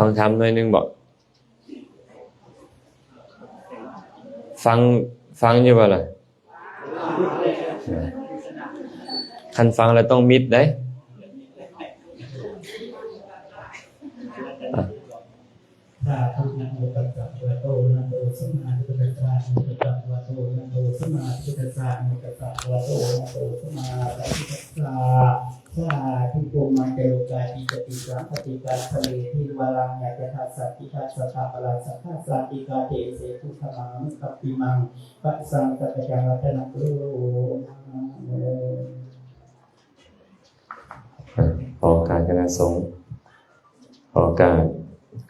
ຟັງທຳໜ້ອຍໜຶ່ງບໍ? ຟັງ ຟັງຢູ່ບໍ່ລະ? ຄັນຟັງແລ້ວຕ້ອງມິດເດ້. ສາທຸ ນະໂມຕັດສະ ພະຄະວະໂຕ ອະລະຫະໂຕ ສຳມາສຳພຸດທັດສະ ນະໂມຕັດສະ ພະຄະວະໂຕ ອະລະຫະໂຕ ສຳມາສຳພຸດທັດສະ ນະໂມຕັດສະ ພະຄະວະໂຕ ອະລະຫະໂຕ ສຳມາສຳພຸດທັດສະ ສາທຸ ພູມມາຈາໂລກາທິປະຕິ ສັງຄະຕິກາສະເລ ເທວາລັງ ຍັກຂະທັດສະ ສິກຂະສັດຖະ ປະລາຊະກະສັດ ເອກາເທ ເສຕຸ ທຳມານຸກັບປິມັງ ປະສັງສັກກະຈັງ ລັດຕະນະໂຕ ຂໍໂອກາດຄະນະສົງ ຂໍໂອກາດ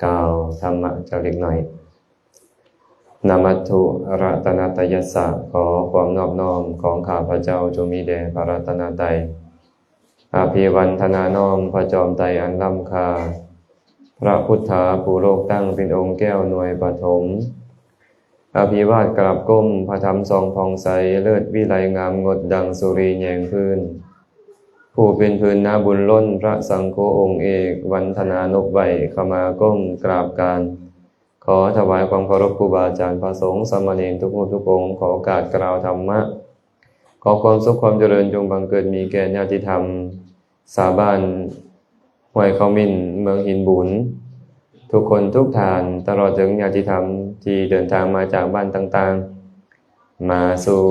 ກ່າວທຳມະຈັກເລັກນ້ອຍ. ນະມັດຖຸລັດຕະນະຕະຍັດສະ ຂໍຄວາມນອບນ້ອມຂອງຂ້າພະເຈົ້າຈົ່ງມີແດ່ພະລັດຕະນະໄຕ. ອະພິວັນທະນານ້ອມພະຈອມໄຕອັນລ້ຳຄ່າ, ພະພຸດທາຜູ້ໂລກຕັ້ງເປັນອົງແກ້ວໜ່ວຍປະຖົມ. ອະພິວາດກາບກົ້ມພະທຳສ່ອງຜ່ອງໃສ, ເລີດວິໄລງາມງົດດັ່ງສຸຣີແຍງພື້ນ. ຜູ້ເປັນພື້ນນາບຸນລົ້ນພະສັງໂຄອົງເອກ, ວັນທະນານົບໄຫວ້ ຂະມາກົ້ມກາບການ. ຂໍຖວາຍຄວາມເຄົາລົບຄູບາອາຈານ, ພະສົງ, ສາມະເນນທຸກຮູບທຸກອົງ. ຂໍໂອກາດກ່າວທຳມະ. ຂໍຄວາມສຸກຄວາມຈະເລີນຈົ່ງບັງເກີດມີແກ່ຍາດຕິທຳຊາວບ້ານຫ້ວຍເຂົ້າໝິ້ນ ເມືອງຫີນບູນ ທຸກຄົນທຸກທ່ານ, ຕະຫຼອດເຖິງຍາດຕິທຳທີ່ເດີນທາງມາຈາກບ້ານຕ່າງໆ ມາສູ່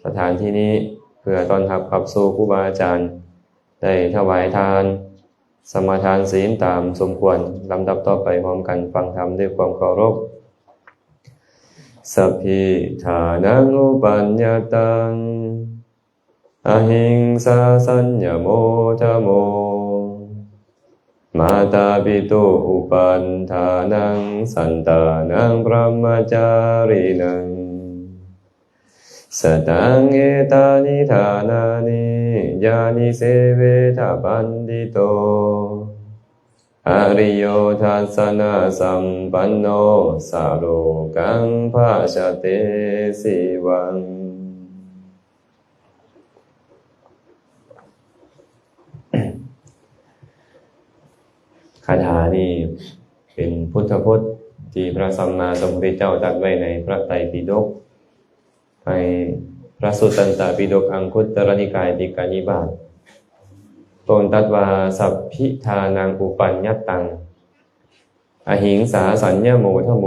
ສະຖານທີ່ນີ້ ເພື່ອຕ້ອນຮັບຂັບສູ່ຄູບາອາຈານ, ໄດ້ຖວາຍທານ ສະມາທານສິນຕາມສົມຄວນ. ລຳດັບຕໍ່ໄປ ຮ່ວມກັນຟັງທຳດ້ວຍຄວາມເຄົາລົບ. ສັບພິທານັງ ອຸປັນຍະຕັງ ອະຫິງສາ ສັນຍະໂມ ທະໂມ ມາຕາປິຕຸ ອຸປັນຖານັງ ສັນຕານັງ ພະຣະມະຈາຣິນັງ ສະຕັງ ເອຕານິ ຖານານິ ຍານິ ເສເວທະ ປັນດິໂຕ ອະລິໂຍ ທັດສະນະສຳປັນໂນ ສະໂລກັງ ພັດສະເຕ ສີວັງ. ຄາຖານີ້ເປັນພຸດທະພົດທີ່ພະສຳມາສຳພຸດທະເຈົ້າຕັດໄວ້ໃນພະໄຕປິດົກ ໃນພະສຸດຕັນຕະປິດົກ ອັງຄຸດຕະລະນິກາຍ ຕິການິບາດ. ພະອົງຕັດວ່າ ສັບພິທານັງ ອຸປັນຍະຕັງ ອະຫິງສາ ສັນຍະໂມ ທະໂມ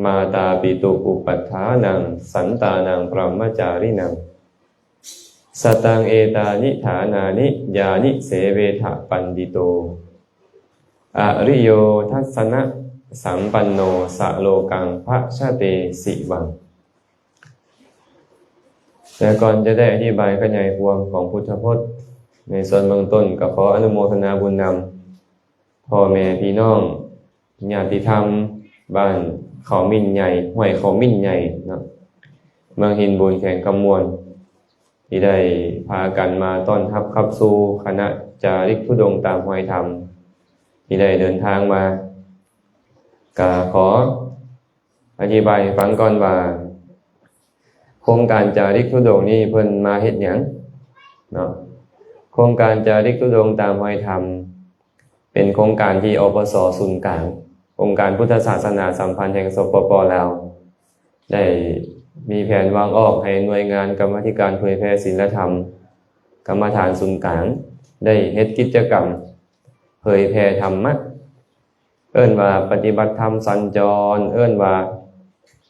ມາຕາປິຕຸ ອຸປັນຖານັງ ສັນຕານັງ ພະຣະມະຈາຣິນັງ ສະຕັງ ເອຕານິ ຖານານິ ຍານິ ເສເວທະ ປັນດິໂຕ ອະລິໂຍ ທັດສະນະສຳປັນໂນ ສະໂລກັງ ພັດສະເຕ ສີວັງ. ແລະ ກ່ອນຈະໄດ້ອະທິບາຍຂະຫຍາຍຄວາມຂອງພຸດທະພົດ ໃນສ່ວນເບື້ອງຕົ້ນ ກໍຂໍອະນຸໂມທະນາບຸນນຳ ພໍ່ແມ່ພີ່ນ້ອງ ຍາດຕິທຳ ບ້ານເຂົ້າໝິ້ນໃຫຍ່ ຫ້ວຍເຂົ້າໝິ້ນໃຫຍ່ເນາະ ເມືອງຫີນບູນ ແຂວງຄຳມ່ວນ ທີ່ໄດ້ພາກັນມາຕ້ອນຮັບຂັບສູ່ຄະນະຈາລິກທຸດົງຕາມຮອຍທຳ ທີ່ໄດ້ເດີນທາງມາ. ກະຂໍອະທິບາຍໃຫ້ຟັງກ່ອນວ່າ ໂຄງການຈາລິກທຸດົງນີ້ເພິ່ນມາເຮັດຫຍັງເນາະ. ໂຄງການຈາລິກທຸດົງຕາມຮອຍທຳ ເປັນໂຄງການທີ່ ອປສ ສູນກາງ ອົງການພຸດທະສາສະໜາສຳພັນແຫ່ງ ສປປ ລາວ ໄດ້ມີແຜນວາງອອກໃຫ້ໜ່ວຍງານກຳມາທິການເຜີຍແຜ່ສິນລະທຳ ກຳມະຖານສູນກາງ ໄດ້ເຮັດກິດຈະກຳເຜີຍແຜ່ທຳມະ ເອີ້ນວ່າປະຕິບັດທຳສັນຈອນ ເອີ້ນວ່າ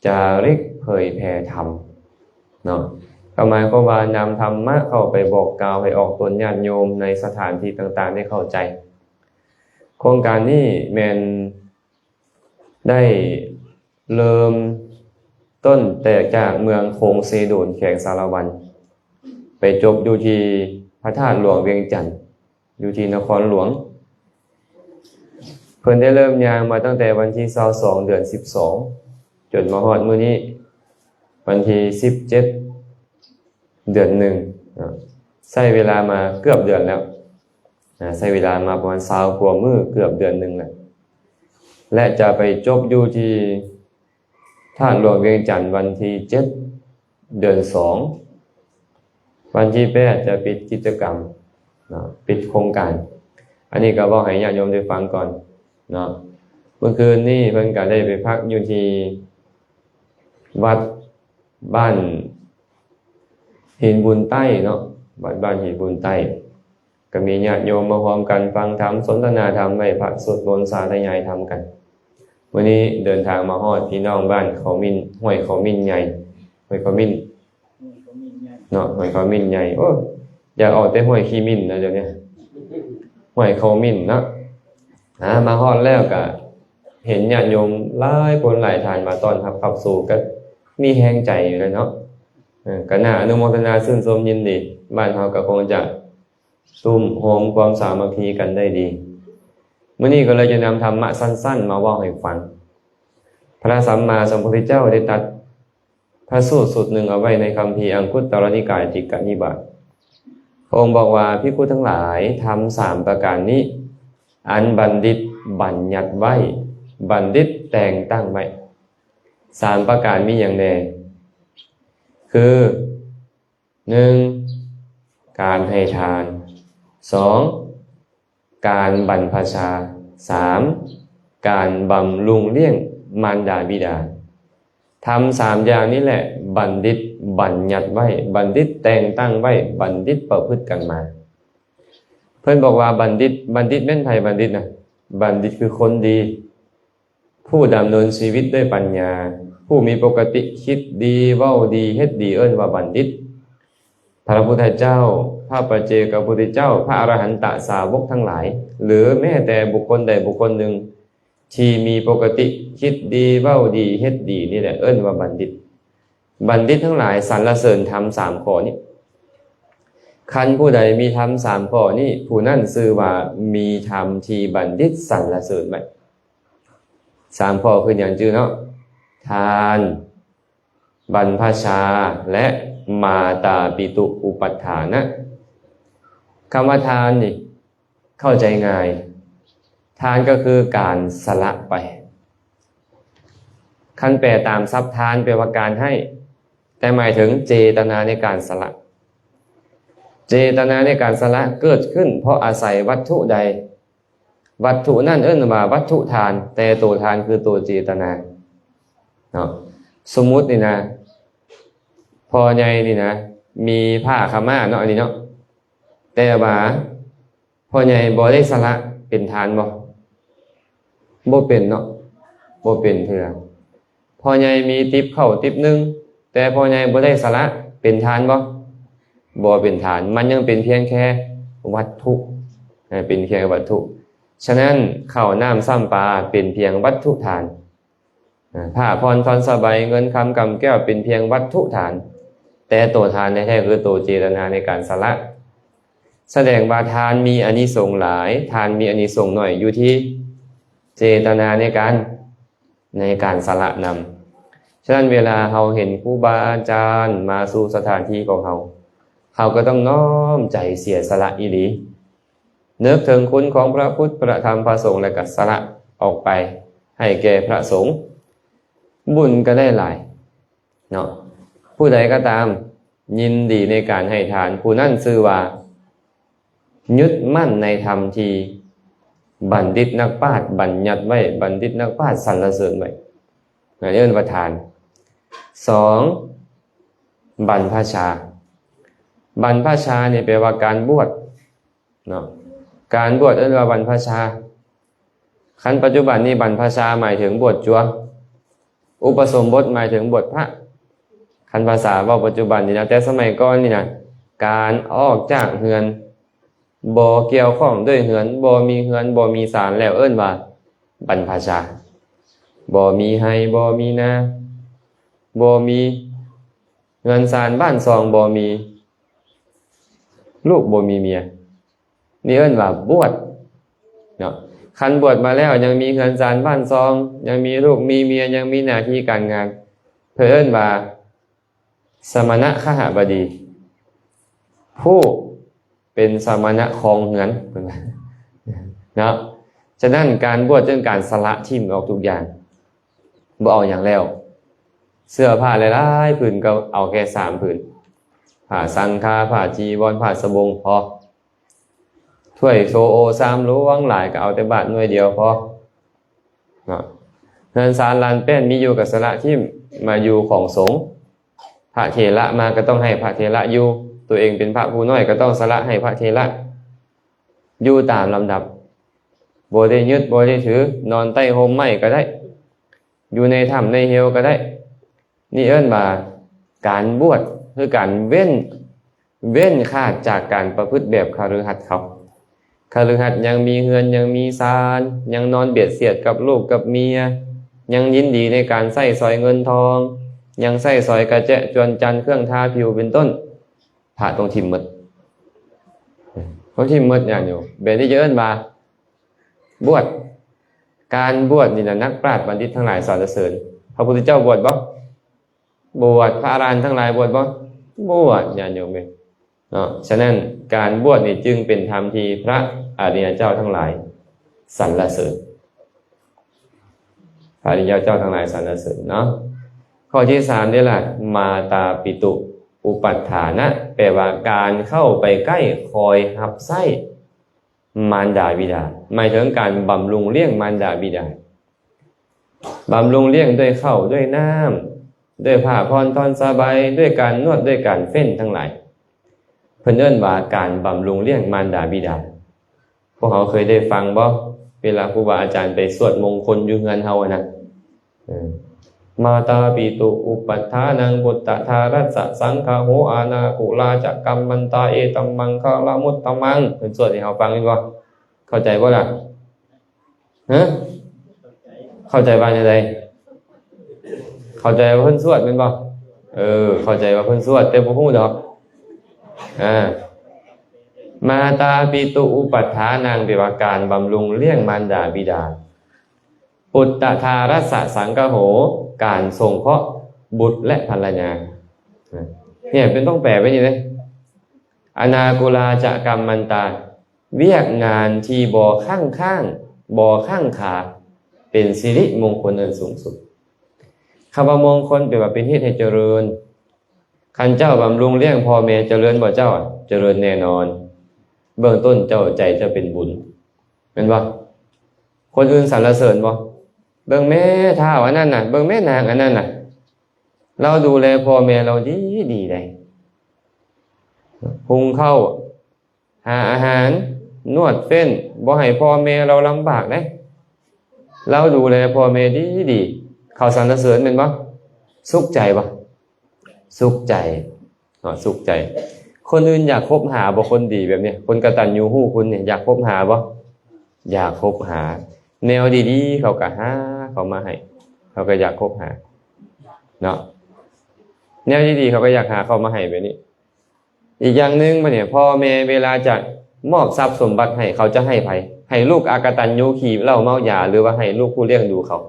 ຈາລິກເຜີຍແຜ່ທຳເນາະ ກໍໝາຍຄວາມວ່ານຳທຳມະເຂົ້າໄປບອກກ່າວໃຫ້ອອກຕົນຍາດໂຍມໃນສະຖານທີ່ຕ່າງໆໄດ້ເຂົ້າໃຈ. ໂຄງການນີ້ແມ່ນໄດ້ເລີ່ມຕົ້ນແຕ່ຈາກເມືອງໂຄງເຊໂດນ ແຂວງສາລະວັນ ໄປຈົບຢູ່ທີ່ພະທາດຫຼວງວຽງຈັນ ຢູ່ທີ່ນະຄອນຫຼວງ. ເພິ່ນໄດ້ເລີ່ມຍ່າງມາຕັ້ງແຕ່ວັນທີຊາວສອງ ເດືອນສິບສອງ ຈົນມາຮອດມື້ນີ້ ວັນທີສິບເຈັດ ເດືອນໜຶ່ງເນາະ ໃຊ້ເວລາມາເກືອບເດືອນແລ້ວນະ ໃຊ້ເວລາມາປະມານຊາວກວ່າມື້ ເກືອບເດືອນໜຶ່ງແລ້ວ ແລະ ຈະໄປຈົບຢູ່ທີ່ ທາດຫຼວງວຽງຈັນ ວັນທີເຈັດ ເດືອນສອງ ວັນທີແປດ ຈະປິດກິດຈະກຳເນາະ ປິດໂຄງການ. ອັນນີ້ກໍເວົ້າໃຫ້ຍາດໂຍມໄດ້ຟັງກ່ອນເນາະ. ເມື່ອຄືນນີ້ເພິ່ນກໍໄດ້ໄປພັກຢູ່ທີ່ວັດບ້ານຫີນບຸນໃຕ້ເນາະ, ວັດບ້ານຫີນບຸນໃຕ້ ກໍມີຍາດໂຍມມາຮ່ວມກັນຟັງທຳ, ສົນທະນາທຳ, ໄຫວ້ພະ, ສວດມົນ, ສາທະຍາຍທຳກັນ. ມື້ນີ້ເດີນທາງມາຮອດພີ່ນ້ອງບ້ານເຂົາໝິ່ນ, ຫ້ວຍເຂົາໝິ່ນໃຫຍ່, ຫ້ວຍເຂົາໝິ່ນ ເນາະ, ຫ້ວຍເຂົາໝິ່ນໃຫຍ່. ໂອ້ ຢາກອອກແຕ່ຫ້ວຍຂີ້ໝິ່ນແລ້ວດຽວນີ້, ຫ້ວຍເຂົາໝິ່ນເນາະ. ອາ ມາຮອດແລ້ວກະເຫັນຍາດໂຍມຫຼາຍຄົນຫຼາຍທ່ານມາຕ້ອນຮັບຂັບສູ່ ກໍມີແຮງໃຈຢູ່ແລ້ວເນາະ. ເອີ ກໍໜ້າອະນຸໂມທະນາຊື່ນຊົມຍິນດີ, ບ້ານເຮົາກໍຄົງຈະສຸມໂຮມຄວາມສາມັກຄີກັນໄດ້ດີ. ມື້ນີ້ກໍເລີຍຈະນຳທຳມະສັ້ນໆມາເວົ້າໃຫ້ຟັງ. ພະສຳມາສຳພຸດທະເຈົ້າໄດ້ຕັດ ພະສູດສູດໜຶ່ງເອົາໄວ້ໃນຄຳພີອັງຄຸດຕະລະນິກາຍ ຕິກະນິບາດ. ພະອົງບອກວ່າ, ພິກຂຸທັງຫຼາຍ, ທຳສາມປະການນີ້ ອັນບັນດິດບັນຍັດໄວ້, ບັນດິດແຕ່ງຕັ້ງໄວ້. ສາມປະການມີຫຍັງແດ່? ຄື ໜຶ່ງ ການໃຫ້ທານ, ສອງ ການບັນພະຊາ, ສາມ ການບຳລຸງລ້ຽງມານດາບິດາ. ທຳສາມຢ່າງນີ້ແຫຼະ ບັນດິດບັນຍັດໄວ້, ບັນດິດແຕ່ງຕັ້ງໄວ້, ບັນດິດປະພຶດກັນມາ. ເພິ່ນບອກວ່າບັນດິດ, ບັນດິດແມ່ນໃຜ? ບັນດິດນະ, ບັນດິດຄືຄົນດີ, ຜູ້ດຳເນີນຊີວິດດ້ວຍປັນຍາ, ຜູ້ມີປົກກະຕິຄິດດີ, ເວົ້າດີ, ເຮັດດີ, ເອີ້ນວ່າບັນດິດ. ພະພຸດທະເຈົ້າ, ພະປັດເຈກະພຸດທະເຈົ້າ, ພະອະລະຫັນຕະສາວົກທັງຫຼາຍ ຫຼື ແມ້ແຕ່ບຸກຄົນໃດບຸກຄົນໜຶ່ງທີ່ມີປົກກະຕິຄິດດີ, ເວົ້າດີ, ເຮັດດີນີ້ແຫຼະ ເອີ້ນວ່າບັນດິດ. ບັນດິດທັງຫຼາຍສັນລະເສີນທຳສາມຂໍ້ນີ້. ຄັນຜູ້ໃດມີທຳສາມຂໍ້ນີ້, ຜູ້ນັ້ນຊື່ວ່າມີທຳທີ່ບັນດິດສັນລະເສີນໄວ້. ສາມຂໍ້ຄືຫຍັງ? ຈື່ເນາະ, ທານ, ບັນພະຊາ ແລະ ມາຕາປິຕຸອຸປັດຖານະ. ຄຳວ່າທານນີ້ເຂົ້າໃຈງ່າຍ, ທານກໍຄືການສະຫຼະໄປ. ຄັນແປຕາມສັບ, ທານແປວ່າການໃຫ້, ແຕ່ໝາຍເຖິງເຈຕະນາໃນການສະຫຼະ. ເຈຕະນາໃນການສະຫຼະເກີດຂຶ້ນເພາະອາໄສວັດຖຸໃດ, ວັດຖຸນັ້ນເອີ້ນວ່າວັດຖຸທານ, ແຕ່ໂຕທານຄືໂຕເຈຕະນາເນາະ. ສົມມຸດນີ້ນະ, ພໍ່ໃຫຍ່ນີ້ນະ ມີຜ້າຂາວມ້າເນາະ, ອັນນີ້ເນາະ, ແຕ່ວ່າພໍ່ໃຫຍ່ບໍ່ໄດ້ສະຫຼະ, ເປັນທານບໍ່? ບໍ່ເປັນເນາະ, ບໍ່ເປັນເທື່ອ. ພໍ່ໃຫຍ່ມີຕິບເຂົ້າຕິບໜຶ່ງ, ແຕ່ພໍ່ໃຫຍ່ບໍ່ໄດ້ສະຫຼະ, ເປັນທານບໍ່? ບໍ່ເປັນທານ, ມັນຍັງເປັນພຽງແຄ່ວັດຖຸ, ເປັນພຽງວັດຖຸ. ສະນັ້ນ ເຂົ້ານ້ຳຊ້ຳປາເປັນພຽງວັດຖຸທານ. ອາ ຜ້າຜ່ອນທ່ອນສະໄບ, ເງິນຄຳກຳແກ້ວ ເປັນພຽງວັດຖຸທານ, ແຕ່ໂຕທານແທ້ໆຄືໂຕເຈຕະນາໃນການສະຫຼະ. ສະແດງວ່າທານມີອານິສົງຫຼາຍ, ທານມີອານິສົງໜ້ອຍ ຢູ່ທີ່ເຈຕະນາໃນການ ໃນການສະຫຼະນຳ. ສະນັ້ນ ເວລາເຮົາເຫັນຄູບາອາຈານມາສູ່ສະຖານທີ່ຂອງເຮົາ, ເຮົາກໍຕ້ອງນ້ອມໃຈເສຍສະຫຼະອີ່ຫຼີ, ນຶກເຖິງຄຸນຂອງພະພຸດ ພະທຳ ພະສົງ ແລ້ວກໍສະຫຼະອອກໄປໃຫ້ແກ່ພະສົງ, ບຸນກໍໄດ້ຫຼາຍເນາະ. ຜູ້ໃດກໍຕາມຍິນດີໃນການໃຫ້ທານ, ຜູ້ນັ້ນຊື່ວ່າຍຶດໝັ້ນໃນທຳທີ່ບັນດິດນັກປາດບັນຍັດໄວ້, ບັນດິດນັກປາດສັນລະເສີນໄວ້, ນັ້ນເອີ້ນວ່າທານ. ສອງ ບັນພະຊາ. ບັນພະຊານີ້ແປວ່າການບວດເນາະ, ການບວດເອີ້ນວ່າບັນພະຊາ. ຄັນປັດຈຸບັນນີ້ບັນພະຊາໝາຍເຖິງບວດຈົວ, ອຸປະສົມບົດໝາຍເຖິງບວດພະ. ຄັນພາສາເວົ້າປັດຈຸບັນນີ້ນະ, ແຕ່ສະໄໝກ່ອນນີ້ນະ, ການອອກຈາກເຮືອນ, ບໍ່ກ່ຽວຂ້ອງດ້ວຍເຮືອນ, ບໍ່ມີເຮືອນ, ບໍ່ມີຊານ ແລ້ວເອີ້ນວ່າບັນພະຊາ. ບໍ່ມີໄຮ່, ບໍ່ມີນາ, ບໍ່ມີເຮືອນຊານບ້ານຊ່ອງ, ບໍ່ມີລູກ, ບໍ່ມີເມຍ. ນີ້ເອີ້ນວ່າບວດເນາະ. ຄັນບວດມາແລ້ວຍັງມີເຮືອນຊານບ້ານຊ່ອງ, ຍັງມີລູກມີເມຍ, ຍັງມີໜ້າທີ່ການງານ, ເພິ່ນເອີ້ນວ່າສະມະນະຄະຫະບະດີ, ຜູ້ເປັນສະມະນະຄອງເຮືອນ ເນາະ. ສະນັ້ນ ການບວດເປັນການສະຫຼະຖິ້ມອອກທຸກຢ່າງ, ບໍ່ເອົາຫຍັງແລ້ວ. ເສື້ອຜ້າຫຼາຍໆຜືນກໍເອົາແຄ່ສາມຜືນ, ຜ້າສັງຄາ, ຜ້າຈີວອນ, ຜ້າສະບົງ ພໍ. ຖ້ວຍໂຊໂອຊາມຫຼວງຫຼາຍກໍເອົາແຕ່ບາດໜ່ວຍດຽວພໍ. ເນາະ ເຮືອນຊານລານແປ້ນມີຢູ່ກໍສະຫຼະຖິ້ມ ມາຢູ່ຂອງສົງ. ພະເຖລະມາກໍຕ້ອງໃຫ້ພະເຖລະຢູ່, ຕົວເອງເປັນພະຜູ້ນ້ອຍກໍຕ້ອງສະຫຼະໃຫ້ພະເຖລະ ຢູ່ຕາມລຳດັບ, ບໍ່ໄດ້ຍຶດບໍ່ໄດ້ຖື, ນອນໃຕ້ຮົ່ມໄມ້ກໍໄດ້, ຢູ່ໃນຖ້ຳໃນເຫວກໍໄດ້. ນີ້ເອີ້ນວ່າການບວດ ຄືການເວັ້ນ ເວັ້ນຂາດຈາກການປະພຶດແບບຄະລືຫັດເຂົາ. ຄະລືຫັດຍັງມີເຮືອນ ຍັງມີຊານ ຍັງນອນບຽດສຽດກັບລູກກັບເມຍ, ຍັງຍິນດີໃນການໃຊ້ສອຍເງິນທອງ, ຍັງໃຊ້ສອຍກະແຈະຈວນຈັນ ເຄື່ອງທາຜິວເປັນຕົ້ນ. ພະຕ້ອງຖິ້ມໝົດ, ຕ້ອງຖິ້ມໝົດ ຍາດໂຍມ. ແບບນີ້ຈະເອີ້ນວ່າບວດ. ການບວດນີ້ນະ ນັກປາດບັນດິດທັງຫຼາຍສັນລະເສີນ. ພະພຸດທະເຈົ້າບວດບໍ່? ບວດ. ພະອະລະຫັນທັງຫຼາຍບວດບໍ່? ບວດ, ຍາດໂຍມເອີຍ ເນາະ. ສະນັ້ນ ການບວດນີ້ຈຶ່ງເປັນທຳທີ່ພະອະລິຍະເຈົ້າທັງຫຼາຍສັນລະເສີນ, ພະອະລິຍະເຈົ້າທັງຫຼາຍສັນລະເສີນເນາະ. ຂໍ້ທີສາມເດ້ລະ, ມາຕາປິຕຸອຸປັດຖານະ ແປວ່າການເຂົ້າໄປໃກ້ ຄອຍຮັບໃຊ້ມານດາບິດາ, ໝາຍເຖິງການບຳລຸງລ້ຽງມານດາບິດາ. ບຳລຸງລ້ຽງດ້ວຍເຂົ້າດ້ວຍນ້ຳ, ດ້ວຍຜ້າຜ່ອນທ່ອນສະໄບ, ດ້ວຍການນວດ, ດ້ວຍການເຟ້ນທັງຫຼາຍ. ເພິ່ນເອີ້ນວ່າການບຳລຸງລ້ຽງມານດາບິດາ. ພວກເຮົາເຄີຍໄດ້ຟັງບໍ່? ເວລາຄູບາອາຈານໄປສວດມົງຄົນຢູ່ເຮືອນເຮົາຫັ້ນນະ, ເອີ ມາຕາປິຕຸອຸປັດຖານັງ ປຸດຕະທາຣັດສະສັງຄະໂຫ ອະນາຄຸລາຈະກັມມັນຕາ ເອຕັມມັງຄະລະມຸດຕະມັງ. ເພິ່ນສວດໃຫ້ເຮົາຟັງແມ່ນບໍ່? ເຂົ້າໃຈບໍ່ລະ? ຮະ? ເຂົ້າໃຈວ່າແນວໃດ? ເຂົ້າໃຈວ່າເພິ່ນສວດແມ່ນບໍ່? ເອີ ເຂົ້າໃຈວ່າເພິ່ນສວດ ແຕ່ບໍ່ຮູ້ດອກ. ອາ ມາຕາປິຕຸອຸປັດຖານັງ ແປວ່າການບຳລຸງລ້ຽງມານດາບິດາ. ປຸດຕະທາຣັດສະສັງຄະໂຫ ການສົງເຄາະບຸດ ແລະ ພັນລະຍາ. ເອີ ເພິ່ນຕ້ອງແປໄວ້ນີ້ເດ້. ອະນາຄຸລາຈະກັມມັນຕາ ວຽກງານທີ່ບໍ່ຄ້າງຄ້າງ ບໍ່ຄ້າງຄາ ເປັນສິລິມົງຄົນອັນສູງສຸດ. ຄຳວ່າມົງຄົນແປວ່າເປັນເຫດໃຫ້ຈະເລີນ. ຄັນເຈົ້າບຳລຸງລ້ຽງພໍ່ແມ່ ຈະເລີນບໍ່ເຈົ້າ? ຈະເລີນແນ່ນອນ. ເບື້ອງຕົ້ນເຈົ້າ ໃຈເຈົ້າເປັນບຸນ ແມ່ນບໍ່? ຄົນອື່ນສັນລະເສີນບໍ່? ເບິ່ງແມ່ທ້າວອັນນັ້ນນະ, ເບິ່ງແມ່ນາງອັນນັ້ນນະ, ລາວດູແລພໍ່ແມ່ລາວດີໆໃດ, ຫຸງເຂົ້າ ຫາອາຫານ, ນວດເຟ້ນ, ບໍ່ໃຫ້ພໍ່ແມ່ລາວລຳບາກເດ້. ລາວດູແລພໍ່ແມ່ດີໆ. ເຂົາສັນລະເສີນແມ່ນບໍ່? ສຸກໃຈບໍ່? ສຸກໃຈເນາະ, ສຸກໃຈ. ຄົນອື່ນຢາກຄົບຫາບໍ່? ຄົນດີແບບນີ້, ຄົນກະຕັນຍູຮູ້ຄຸນນີ້ ຢາກຄົບຫາບໍ່? ຢາກຄົບຫາ. ແນວດີໆເຂົາກະຫາເຂົ້າມາໃຫ້, ເຂົາກະຢາກຄົບຫາເນາະ. ແນວດີໆເຂົາກະຢາກຫາເຂົ້າມາໃຫ້ແບບນີ້. ອີກຢ່າງໜຶ່ງ ບັດນີ້ພໍ່ແມ່ເວລາຈະມອບຊັບສົມບັດໃຫ້ ເຂົາຈະໃຫ້ໃຜ? ໃຫ້ລູກອາກະຕັນຍູ ຂີ້ເຫຼົ້າເມົາຢາ ຫຼືວ່າໃຫ້ລູກຜູ້ລ້ຽງດູເຂົາ?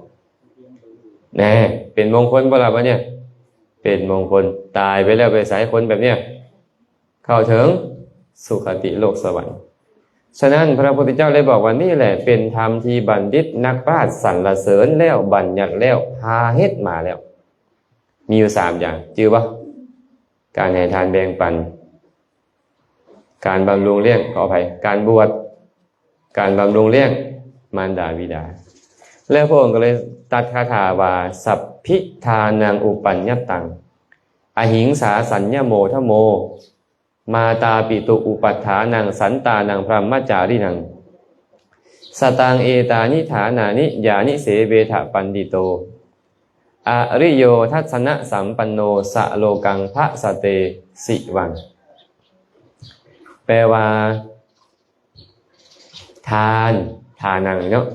ແນ່ ເປັນມົງຄົນບໍ່ລະບັດນີ້? ເປັນມົງຄົນ. ຕາຍໄປແລ້ວໄປໃສ? ຄົນແບບນີ້ເຂົ້າເຖິງສຸຄະຕິໂລກສະຫວັນ. ສະນັ້ນ ພະພຸດທະເຈົ້າໄດ້ບອກວ່າ ນີ້ແຫຼະເປັນທຳທີ່ບັນດິດນັກປາດສັນລະເສີນແລ້ວ ບັນຍັດແລ້ວ ພາເຮັດມາແລ້ວ. ມີຢູ່ສາມຢ່າງ ຈື່ບໍ່? ການໃຫ້ທານແບ່ງປັນ, ການບຳລຸງລ້ຽງ, ຂໍອະໄພ, ການບວດ, ການບຳລຸງລ້ຽງມານດາບິດາ. ແລ້ວພະອົງກໍເລີຍຕັດຄາຖາວ່າ ສັບພິທານັງອຸປັນຍັດຕັງ ອະຫິງສາສັນຍະໂມທະໂມ ມາຕາປິຕຸອຸປັດຖານັງ ສັນຕານັງ ພຣຳມະຈາຣິນັງ ສະຕັງເອຕານິຖານານິ ຍານິເສເວທະປັນດິໂຕ ອະລິໂຍທັດສະນະສຳປັນໂນ ສະໂລກັງພະສະເຕສິວັງ. ແປວ່າ ທານ ທານັງເນາະ,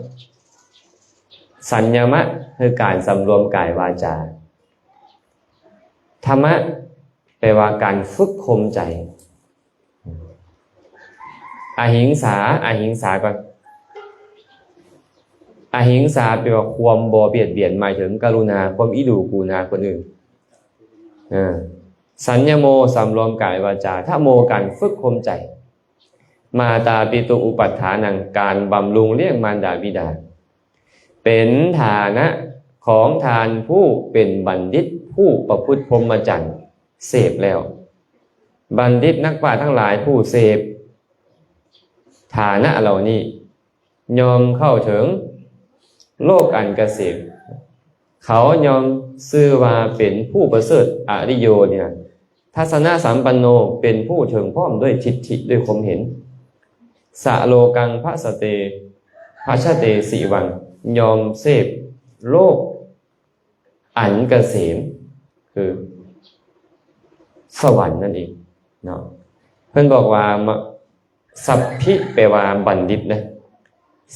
ສັນຍະມະ ຄືການສຳລວມກາຍວາຈາ, ທຳມະ ແປວ່າການຝຶກຂົ່ມໃຈ. ອະຫິງສາ, ອະຫິງສາກ່ອນ. ອະຫິງສາແປວ່າຄວາມບໍ່ບຽດບຽນ, ໝາຍເຖິງກະລຸນາ, ຄວາມອີດູກູນາຄົນອື່ນ. ເອີ ສັນຍະໂມ, ສຳລວມກາຍວາຈາ, ທະໂມ, ການຝຶກຂົ່ມໃຈ, ມາຕາປິຕຸອຸປັດຖານັງ, ການບຳລຸງລ້ຽງມານດາບິດາ. ເປັນຖານະຂອງທ່ານຜູ້ເປັນບັນດິດ ຜູ້ປະພຶດພົມມະຈັນເສບແລ້ວ. ບັນດິດນັກປາດທັງຫຼາຍຜູ້ເສບຖານະເຫຼົ່ານີ້ ຍ່ອມເຂົ້າເຖິງ ໂລກອັນກະເສມ ເຂົາຍ່ອມຊື່ວ່າເປັນຜູ້ປະເສີດ ອະລິໂຍນີ້ນະ ທັດສະນະສຳປັນໂນ ເປັນຜູ້ເຖິງພ້ອມດ້ວຍທິດຖິ ດ້ວຍຄວາມເຫັນ ສະໂລກັງພັດສະເຕ ພັດຊະເຕ ສິວັງ ຍ່ອມເສບໂລກອັນກະເສມ ຄືສະຫວັນນັ້ນເອງເນາະ. ເພິ່ນບອກວ່າ ມະ ສັບພິ ແປວ່າບັນດິດນະ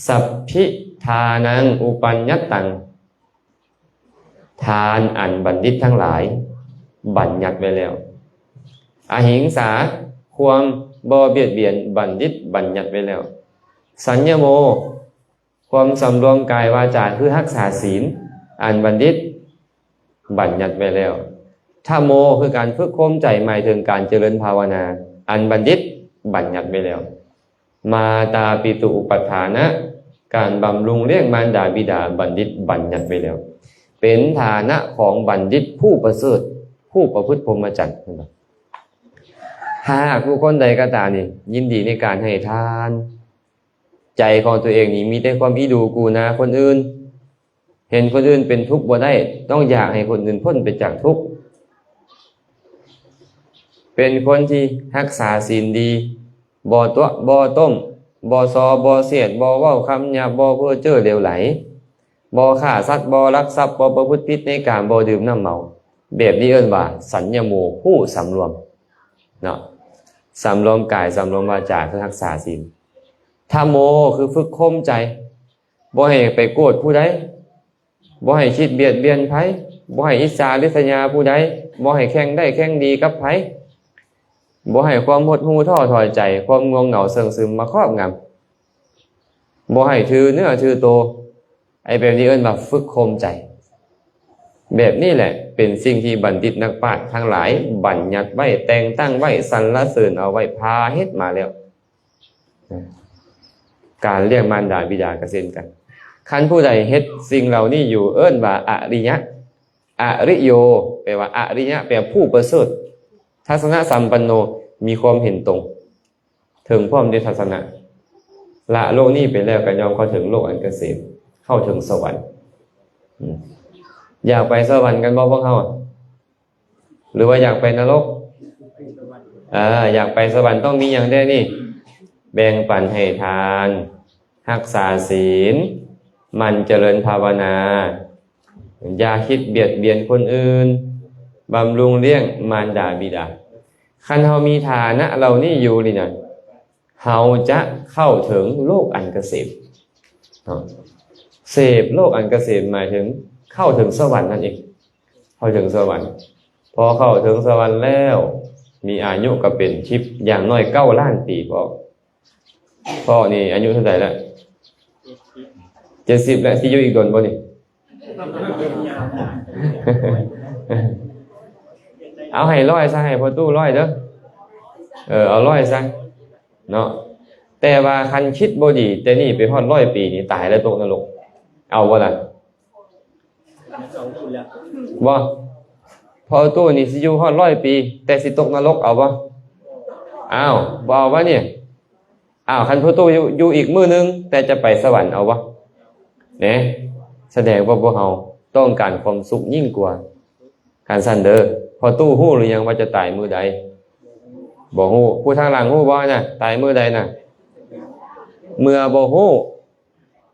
ສັບພິທານັງ ອຸປັນຍັດຕັງ ທານອັນບັນດິດທັງຫຼາຍບັນຍັດໄວ້ແລ້ວ ອະຫິງສາ ຄວາມບໍ່ບຽດບຽນ ບັນດິດບັນຍັດໄວ້ແລ້ວ ສັນຍະໂມ ຄວາມສຳລວມກາຍວາຈາ ຄືຮັກສາສິນ ອັນບັນດິດບັນຍັດໄວ້ແລ້ວ ທະໂມ ຄືການຝຶກໂຄມໃຈ ໝາຍເຖິງການຈະເລີນພາວະນາ ອັນບັນດິດບັນຍັດໄວ້ແລ້ວ ມາຕາປິຕຸອຸປັດຖານະ ການບຳລຸງລ້ຽງມານດາບິດາ ບັນດິດບັນຍັດໄວ້ແລ້ວ ເປັນຖານະຂອງບັນດິດຜູ້ປະເສີດ ຜູ້ປະພຶດພົມມະຈັນ. ຖ້າຫາກບຸກຄົນໃດກໍຕາມນີ້ ຍິນດີໃນການໃຫ້ທານ ໃຈຂອງຕົວເອງນີ້ມີແຕ່ຄວາມອີ່ດູກູນາຄົນອື່ນ ເຫັນຄົນອື່ນເປັນທຸກບໍ່ໄດ້ ຕ້ອງຢາກໃຫ້ຄົນອື່ນພົ້ນໄປຈາກທຸກ ເປັນຄົນທີ່ຮັກສາສິນດີ ບໍ່ຕົວະບໍ່ຕົ້ມ ບໍ່ສໍ່ບໍ່ສຽດ ບໍ່ເວົ້າຄຳຫຍາບ ບໍ່ເພີ້ເຈີ້ເຫຼວໄຫຼ ບໍ່ຂ້າສັດ ບໍ່ລັກຊັບ ບໍ່ປະພຶດຜິດໃນກາມ ບໍ່ດື່ມນ້ຳເມົາ ແບບນີ້ເອີ້ນວ່າ ສັນຍະໂມ ຜູ້ສຳລວມເນາະ ສຳລວມກາຍ ສຳລວມວາຈາ ຄືຮັກສາສິນ. ທະໂມ ຄືຝຶກໂຄມໃຈ ບໍ່ໃຫ້ໄປໂກດຜູ້ໃດ ບໍ່ໃຫ້ຄິດບຽດບຽນໃຜ ບໍ່ໃຫ້ອິດສາລິດສະຍາຜູ້ໃດ ບໍ່ໃຫ້ແຂ່ງໄດ້ແຂ່ງດີກັບໃຜ ບໍ່ໃຫ້ຄວາມຫົດຫູ້ທໍ້ຖອຍໃຈ ຄວາມງ່ວງເຫງົາເຊິ່ງຊຶມມາຄອບງຳ ບໍ່ໃຫ້ຖືເນື້ອຖືໂຕ ໄອ້ແບບນີ້ເອີ້ນວ່າຝຶກໂຄມໃຈ. ແບບນີ້ແຫຼະເປັນສິ່ງທີ່ບັນດິດນັກປາດທັງຫຼາຍບັນຍັດໄວ້ ແຕ່ງຕັ້ງໄວ້ ສັນລະເສີນເອົາໄວ້ ພາເຮັດມາແລ້ວ. ການລ້ຽງມານດາບິດາກໍເຊັ່ນກັນ ຄັນຜູ້ໃດເຮັດສິ່ງເຫຼົ່ານີ້ຢູ່ ເອີ້ນວ່າອະລິຍະ ອະລິໂຍ ແປວ່າອະລິຍະ ແປຜູ້ປະເສີດ ທັດສະນະສຳປັນໂນ ມີຄວາມເຫັນຕົງ ເຖິງພ້ອມດ້ວຍທັດສະນະ ລະໂລກນີ້ໄປແລ້ວກໍຍ່ອມເຂົ້າເຖິງໂລກອັນກະເສມ ເຂົ້າເຖິງສະຫວັນ. ອືມ ຢາກໄປສະຫວັນກັນບໍ່ພວກເຮົາ? ຫຼືວ່າຢາກໄປນະລົກ? ເອີ ຢາກໄປສະຫວັນຕ້ອງມີຫຍັງແດ່ນີ້? ແບ່ງປັນໃຫ້ທານ, ຮັກສາສິນ, ໝັ່ນຈະເລີນພາວະນາ, ຢ່າຄິດບຽດບຽນຄົນອື່ນ, ບຳລຸງລ້ຽງມານດາບິດາ. ຄັນເຮົາມີຖານະເຫຼົ່ານີ້ຢູ່ນີ້ນະ, ເຮົາຈະເຂົ້າເຖິງໂລກອັນກະເສມເນາະ. ເສບໂລກອັນກະເສມໝາຍເຖິງເຂົ້າເຖິງສະຫວັນນັ້ນເອງ. ເຂົ້າເຖິງສະຫວັນ. ພໍເຂົ້າເຖິງສະຫວັນແລ້ວ ມີອາຍຸກໍເປັນທິບ ຢ່າງໜ້ອຍເກົ້າລ້ານປີ. ພໍ່ ພໍ່ນີ້ອາຍຸເທົ່າໃດແລ້ວ? ເຈັດສິບແລ້ວ. ຊິຢູ່ອີກດົນບໍ່ນີ້? ເອົາໃຫ້ຮ້ອຍຊະ, ໃຫ້ພໍ່ຕູ້ຮ້ອຍເດີ. ເອີ ເອົາຮ້ອຍຊະເນາະ. ແຕ່ວ່າຄັນຄິດບໍ່ດີ ແຕ່ນີ້ໄປຮອດຮ້ອຍປີນີ້ ຕາຍແລ້ວຕົກນະລົກ. ເອົາບໍ່ລະ? ບໍ່. ພໍ່ຕູ້ນີ້ຊິຢູ່ຮອດຮ້ອຍປີ ແຕ່ຊິຕົກນະລົກ ເອົາບໍ່? ອ້າວ ບໍ່ເອົາວະນີ້. ອ້າວ ຄັນພໍ່ຕູ້ຢູ່ ຢູ່ອີກມື້ໜຶ່ງ ແຕ່ຈະໄປສະຫວັນ ເອົາບໍ່? ແນ່ ສະແດງວ່າພວກເຮົາຕ້ອງການຄວາມສຸກຍິ່ງກວ່າ. ຄັນຊັ້ນເດີ ພໍ່ຕູ້ຮູ້ຫຼືຍັງວ່າຈະຕາຍມື້ໃດ? ບໍ່ຮູ້. ຜູ້ທາງຫຼັງຮູ້ບໍ່ນະ ຕາຍມື້ໃດນະ? ເມື່ອບໍ່ຮູ້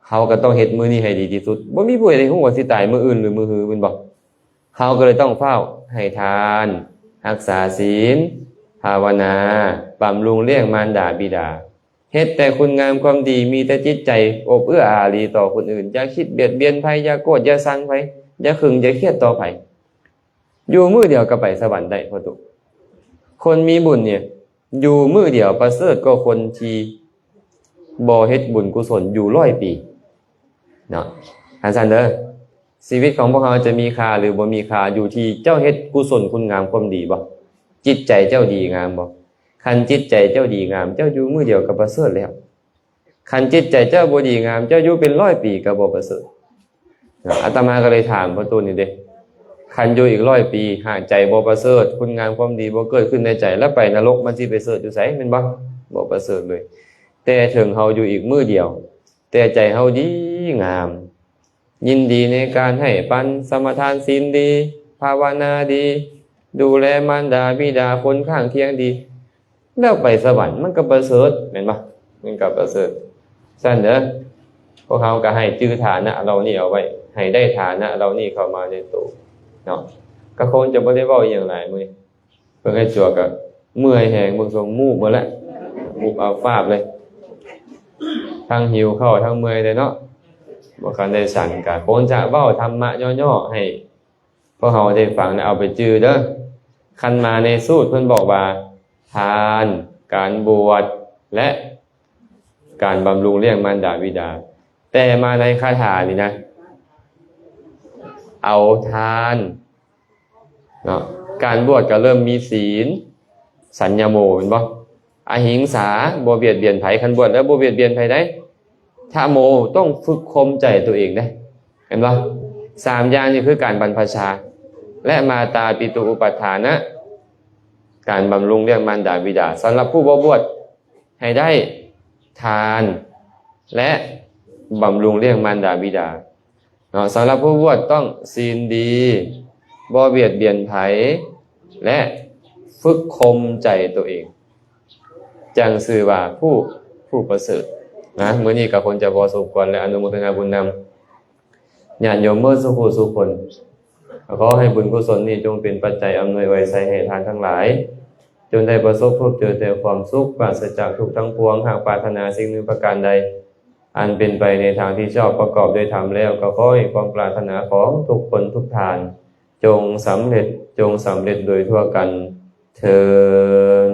ເຮົາກໍຕ້ອງເຮັດມື້ນີ້ໃຫ້ດີທີ່ສຸດ. ບໍ່ມີຜູ້ໃດຮູ້ວ່າຊິຕາຍມື້ອື່ນຫຼືມື້ຮື ແມ່ນບໍ່? ເຮົາກໍເລີຍຕ້ອງຟ້າວໃຫ້ທານ, ຮັກສາສິນ, ພາວະນາ, ບຳລຸງລ້ຽງມານດາບິດາ, ເຮັດແຕ່ຄຸນງາມຄວາມດີ, ມີແຕ່ຈິດໃຈອົບເອື້ອອາຣີຕໍ່ຄົນອື່ນ, ຢ່າຄິດບຽດບຽນໃຜ, ຢ່າໂກດຢ່າຊັງໃຜ, ຢ່າເຄັ່ງຢ່າຄຽດຕໍ່ໃຜ. ຢູ່ມື້ດຽວກໍໄປສະຫວັນໄດ້ ພໍ່ຕູ້. ຄົນມີບຸນນີ້ ຢູ່ມື້ດຽວປະເສີດກວ່າຄົນທີ່ບໍ່ເຮັດບຸນກຸສົນຢູ່ຮ້ອຍປີເນາະ. ຄັນຊັ້ນເດີ ຊີວິດຂອງພວກເຮົາຈະມີຄ່າຫຼືບໍ່ມີຄ່າ ຢູ່ທີ່ເຈົ້າເຮັດກຸສົນຄຸນງາມຄວາມດີບໍ່? ຈິດໃຈເຈົ້າດີງາມບໍ່? ຄັນຈິດໃຈເຈົ້າດີງາມ ເຈົ້າຢູ່ມື້ດຽວກໍປະເສີດແລ້ວ. ຄັນຈິດໃຈເຈົ້າບໍ່ດີງາມ ເຈົ້າຢູ່ເປັນຮ້ອຍປີກໍບໍ່ປະເສີດ. ອາດຕະມາກໍເລີຍຖາມພໍ່ຕູ້ນີ້ເດ້ ຄັນຢູ່ອີກຮ້ອຍປີ ຫາກໃຈບໍ່ປະເສີດ ຄຸນງາມຄວາມດີບໍ່ເກີດຂຶ້ນໃນໃຈ ແລ້ວໄປນະລົກມັນຊິໄປເສີດຢູ່ໃສ ແມ່ນບໍ່? ບໍ່ປະເສີດເລີຍ. ແຕ່ເຖິງເຮົາຢູ່ອີກມື້ດຽວ ແຕ່ໃຈເຮົາດີງາມ ຍິນດີໃນການໃຫ້ປັນ, ສະມາທານສິນດີ, ພາວະນາດີ, ດູແລມານດາບິດາຄົນຂ້າງຄຽງດີ, ແລ້ວໄປສະຫວັນມັນກໍປະເສີດ ແມ່ນບໍ່? ມັນກໍປະເສີດ. ຊັ້ນເດີ ພວກເຮົາກໍໃຫ້ຈື່ຖານະເຫຼົ່ານີ້ເອົາໄວ້, ໃຫ້ໄດ້ຖານະເຫຼົ່ານີ້ເຂົ້າມາໃນໂຕເນາະ. ກໍຄົງຈະບໍ່ໄດ້ເວົ້າອີຫຍັງຫຼາຍມື້ນີ້. ເບິ່ງໄອ້ຈົວກໍເມື່ອຍແຮງ, ເບິ່ງຊົງມູບໝົດແລ້ວ, ມູບອາບຟາບເລີຍ, ທັງຫິວເຂົ້າທັງເມື່ອຍເດ້ເນາະ. ບໍ່ຄັນໄດ້ສັນ ກໍຄົງຈະເວົ້າທຳມະຫຍໍ້ໆໃຫ້ ພວກເຮົາໄດ້ຟັງແລ້ວເອົາໄປຈື່ເດີ. ຄັນມາໃນສູດເພິ່ນບອກວ່າ ທານ, ການບວດ ແລະ ການບຳລຸງລ້ຽງມານດາບິດາ. ແຕ່ມາໃນຄາຖານີ້ນະ ເອົາທານເນາະ, ການບວດກໍເລີ່ມມີສິນ, ສັນຍະໂມ ແມ່ນບໍ່? ອະຫິງສາ, ບໍ່ບຽດບຽນໃຜ. ຄັນບວດແລ້ວບໍ່ບຽດບຽນໃຜໄດ້. ທະໂມ ຕ້ອງຝຶກຂົ່ມໃຈຕົວເອງເດ້ ເຫັນບໍ່? ສາມຢ່າງນີ້ຄືການບັນພະຊາ ແລະ ມາຕາປິຕຸອຸປັດຖານະ, ການບຳລຸງລ້ຽງມານດາບິດາ. ສຳລັບຜູ້ບໍ່ບວດ ໃຫ້ໄດ້ທານ ແລະ ບຳລຸງລ້ຽງມານດາບິດາເນາະ. ສຳລັບຜູ້ບວດຕ້ອງສິນດີ, ບໍ່ບຽດບຽນໃຜ ແລະ ຝຶກຂົ່ມໃຈຕົວເອງ ຈັ່ງຊື່ວ່າຜູ້, ຜູ້ປະເສີດນະ. ມື້ນີ້ກໍຄົງຈະພໍສົມຄວນ ແລະ ອະນຸໂມທະນາບຸນນຳຍາດໂຍມເໝິດສູ່ຜູ້ສູ່ຄົນ. ຂໍໃຫ້ບຸນກຸສົນນີ້ຈົ່ງເປັນປັດໄຈອຳນວຍອວຍໄຊໃຫ້ທ່ານທັງຫຼາຍ ຈົ່ງໄດ້ປະສົບພົບເຈີແຕ່ຄວາມສຸກ ປາສະຈາກທຸກທັງປວງ. ຫາກປາດຖະໜາສິ່ງໜຶ່ງປະການໃດ ອັນເປັນໄປໃນທາງທີ່ຊອບປະກອບດ້ວຍທຳແລ້ວ ກໍຂໍໃຫ້ຄວາມປາດຖະໜາຂອງທຸກຄົນທຸກທ່ານ ຈົ່ງສຳເລັດ, ຈົ່ງສຳເລັດໂດຍທົ່ວກັນເທີ້ນ.